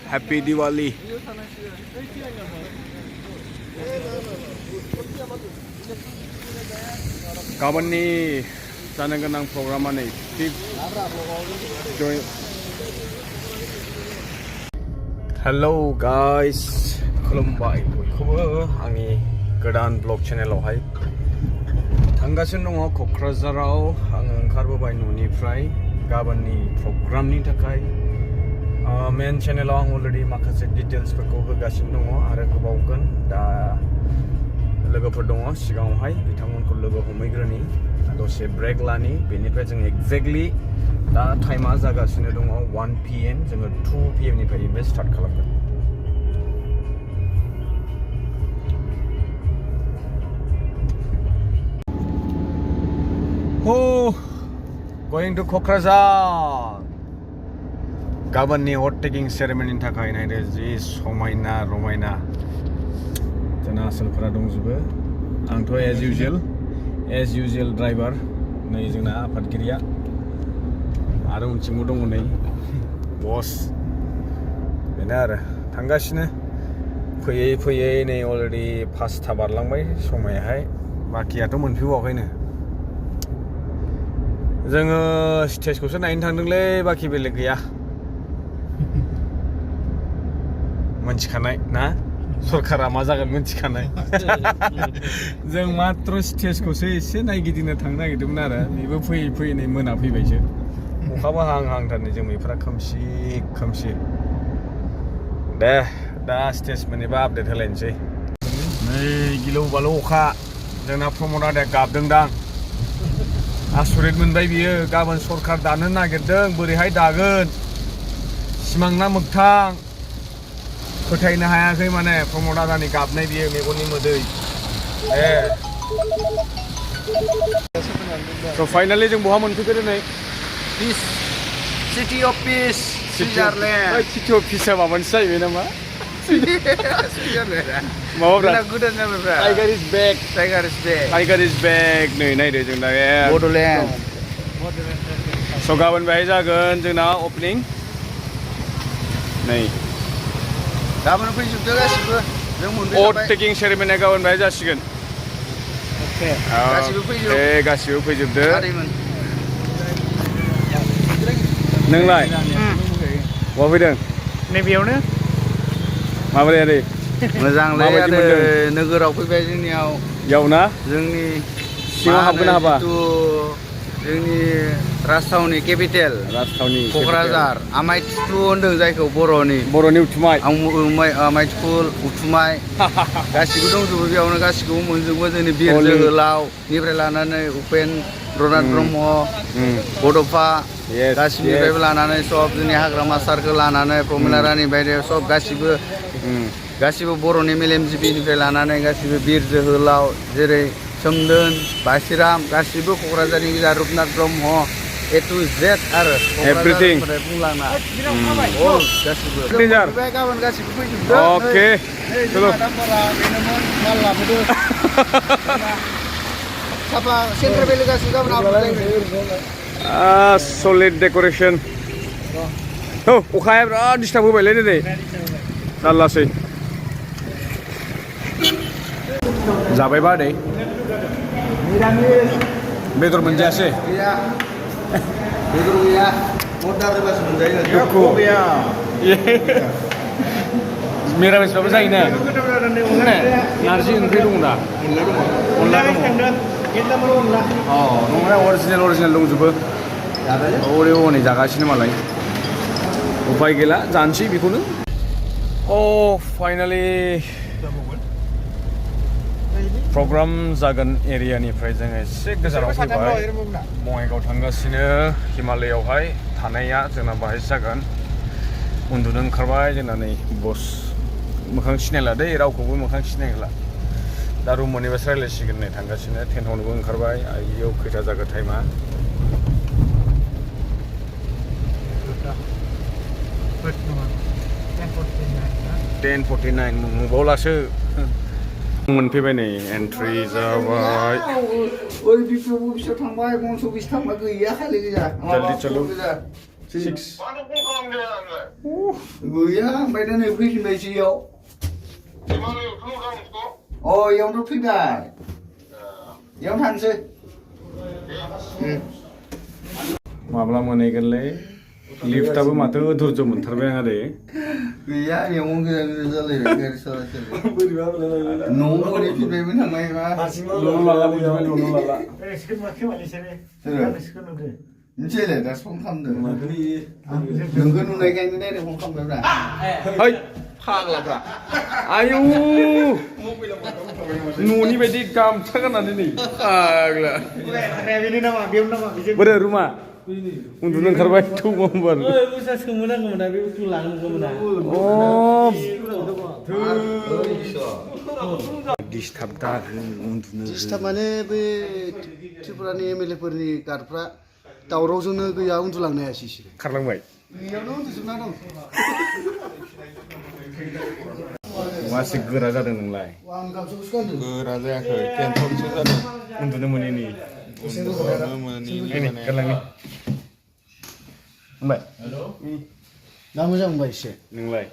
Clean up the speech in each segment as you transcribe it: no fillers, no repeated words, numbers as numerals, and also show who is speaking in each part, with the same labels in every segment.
Speaker 1: Happy Diwali. Gabanni जानो गोनां प्रग्रामा नै हेलौ गाइस खुलुमबाय बयखौबो आंनि गोदान ब्लग चेनेलावहाय थांगासिनो दङ क'क्राझाराव आङो ओंखारबोबाय न'निफ्राय गाबोननि प्रग्रामनि थाखाय मेन चेनेलाव आं अलरेडि माखासे डिटेल्सफोरखौ होगासिनो दङ आरो होबावगोन दा लोगोफोर दङ सिगाङावहाय बिथांमोनखौ लोगो हमहैग्रोनि दसे ब्रेक लानि बेनिफ्राय जों एक्जेक्टलि दा टाइमा जागासिनो दङ 1 PM जोङो 2 PM निफ्राय इभेन्ट स्टार्ट खालामगोन going to क'क्राझार गाबोननि हट टेकिं सेरेमनिनि थाखाय नायदो जि समायना रमायना जोंना आसोलफोरा दंजोबो आंथ' एज इउजुवेल ड्राइभार नै जोंना आफादगिरिया आरो उनथिंबो दङ नै बस बेनो आरो थांगासिनो फैयै फैयै नै अलरेडि 5टा बारलांबाय समायाहाय बाखियाथ' मोनफैबावाखैनो जोङो स्टेजखौसो नायनो थांदोंलै बाखि बेलेग गैया मोनथिखानाय ना सरकारा मा जागोन मोनथिखानाय जों मात्र स्टेजखौसो एसे नायगिदिंनो थांनो नागिरदोंमोन आरो बेबो फैयै फैयै नै मोनाफैबायसो अखाबो हांहांथारनै जोमैफ्रा खोमसि दे दा स्टेज मोनैबा आपडेट होलायनोसै नै गिलौ बालौ अखा जोंना प्रमद आदाया गाबदोंदां आसरित मोनबाय बियो गाबोन सरकार दानो नागिरदों बोरैहाय दागोन सिमां ना मोगथां फोथायनो हायाखै माने प्रमद आदानि गाबनाय बियो मेगननि मोदै स' फाइनालि जों बहा मोनफैखो दिनै
Speaker 2: city of peace Switzerland
Speaker 1: city of पिसआ माबानिसो जाहैबाय नामा टाइगार इज बेक नै नायदो जों दा
Speaker 2: बड'लेण्ड
Speaker 1: स' गाबोन बेहाय जागोन जोंना अपेनिं नै
Speaker 2: गाबोन फैजोबदो गासिबो जों मोनफैबाय
Speaker 1: हट टेकिं सेरेमनिया गाबोन बेहाय जासिगोन गासिबो फैजोबदो नोंलाय बहा फैदों
Speaker 2: नैबेयावनो
Speaker 1: माबोरै आदै
Speaker 2: मोजांलै आरो नोगोराव फैबाय जोंनियाव
Speaker 1: यावना
Speaker 2: जोंनि
Speaker 1: सिङाव हाबगोन हाबा
Speaker 2: जोंनि राजथावनि केपिटेल
Speaker 1: राजथावनि
Speaker 2: क'क्राझार आमाय थुख्लु होनदों जायखौ बर'नि
Speaker 1: उथुमाय
Speaker 2: आमाय थुख्ल उथुमाय गासिबो दंजोबो बेयावनो गासिखौबो मोनजोबो जोंनि बिर जोहोलावनिफ्राय लानानै उपेन्द्रनाथ ब्रह्म बड'फा गासिनिफ्रायबो लानानै सब जोंनि हाग्रामा सारखौ लानानै प्रमिला रानि बायदि सब गासिबो बर'नि मेलेमजिबिनिफ्राय लानानै गासिबो बिर जोहोलाव जेरै सोमदोन बासिराम गासिबो क'क्राझारनि गोजा Rupnath Brahma A to Z आरो
Speaker 1: एभ्रिथिं
Speaker 2: बुंलांना गासिबो गाबोन गासिबो फैजोबदों
Speaker 1: अके
Speaker 2: बेनोमोन माल लाबोदो साफा सेन्ट्रेल बेले गासिबो गाबोन
Speaker 1: सलिड डेक'रेसन अखाया बिराद डिस्टार्ब होबायलै दिनै जारलासै जाबायबा आदै बेदर मोनजायासै
Speaker 2: बेदर गैया अर्डार होबासो मोनजायो
Speaker 1: गैया मिरामिसबाबो जायोना नारजि ओंख्रि दङ दा अनला दङ नङा अरिजिनेल दंजोबो हनै हनै जागासिनो मालाय उफाय गैला जानोसै बेखौनो फाइनालि प्रग्राम जागोन एरियानिफ्राय जोङो एसे गोजानाव फैबाय बङाइगाव थांगासिनो हिमालयावहाय थानाया जोंना बाहाय जागोन उन्दुनो ओंखारबाय जोंना नै बस मोखां सिनायला दै रावखौबो मोखां सिनायला दा रुम मोनैबासो रायज्लायसिगोन नै थांगासिनो टेन्टआवनोबो ओंखारबाय आइयाव खैथा जागोन टाइमा 10:49 नुबावलासो मोनफैबाय नै एन्ट्रि जाबाय
Speaker 2: ओरै बिपिअ अफिसाव थांबाय मनस अफिस थांबाय गैया खालि गोजा
Speaker 1: जल्दी चलो 6
Speaker 3: मानो कल खालामदों आंलाय
Speaker 2: गैया ओमफ्राय दा नै फैफिनबाय जियाव
Speaker 3: माबायाव थुलुंगा मोनखौ
Speaker 2: अ इयावनोथ' फैबाय इयावनो थांसै
Speaker 1: माब्ला मोनहैगोनलै लिफ्टआबो माथो धैर्य मोनथारबाय आं आरो
Speaker 2: गैया मेगन गोजा गोजा जालायबाय गारि सालाय सालाय न'आव मोनहैफिनबायमोन थांनायबा मिथिलाय दासो फन खालामदों नोंखौ नुनायखायनो डाइरेक्ट फन खालामबायब्रा
Speaker 1: है फाग्लाफ्रा आयौ न'नि बायदि गामसा गाननानै नै फाग्ला बोरो रुमा उन्दुनो ओंखारबाय थौबामोन डिस्टार्ब दाहोन उन्दुनो
Speaker 2: डिस्टार्ब माने बे त्रिपुरानि एमएलए फोरनि गार्डफ्रा दावरावजोंनो गैया उन्दुलांनो हायासै बिसोरो
Speaker 1: खारलांबाय
Speaker 2: बेयावनो उन्दुजोबना दं
Speaker 1: मासे गोरा जादों नोंलाय
Speaker 2: आं गामसाखौसो गानदों
Speaker 4: गोरा जायाखै टेनसनसो जादों
Speaker 1: उन्दुनो मोनैनि
Speaker 4: उन्दुनो मोनैनि
Speaker 1: गारलांनि होनबाय
Speaker 2: दा मोजां मोनबाय एसे
Speaker 1: नोंलाय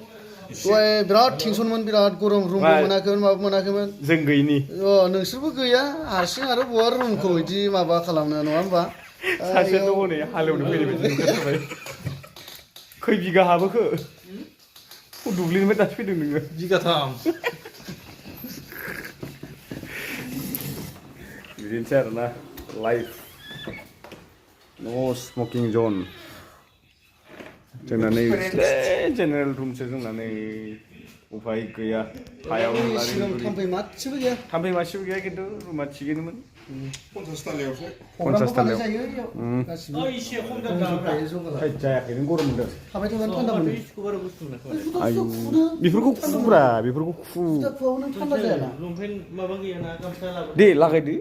Speaker 2: दहाय बिराद टेनसनमोन बिराद गरम रुमबो मोनाखैमोन माबो मोनाखैमोन
Speaker 1: जों गैयिनि
Speaker 2: नोंसोरबो गैया हारसिं आरो बहा रुमखौ बिदि माबा खालामनो नङा होमबा
Speaker 1: सासे दङ नै हालेवनो फैनाय बायदि नुखाथारबाय खै बिगा हाबोखो दुब्लिनिफ्राय दासो फैदों नोङो
Speaker 4: बिगाथाम
Speaker 1: बिदिनोसै आरोना लाइफ नो स्मकिं जन जोंना नै जेनेरेल रुमसो जोंना नै उफाय गैया हायाव
Speaker 2: थाम्फै मासेबो गैया
Speaker 1: थाम्फै मासेबो गैया खिन्थु रुमा थिगैनोमोन
Speaker 4: 50 थालायावसो
Speaker 1: 50 थालायाव
Speaker 2: गासिबो
Speaker 1: जायाखै नों गरम मोनदों
Speaker 2: थाबाय थाबानो थान्दा मोनो
Speaker 1: आयु बेफोरखौ खुब्रा बेफोरखौ खु
Speaker 2: थान्दा जायाना
Speaker 1: दे लागायदो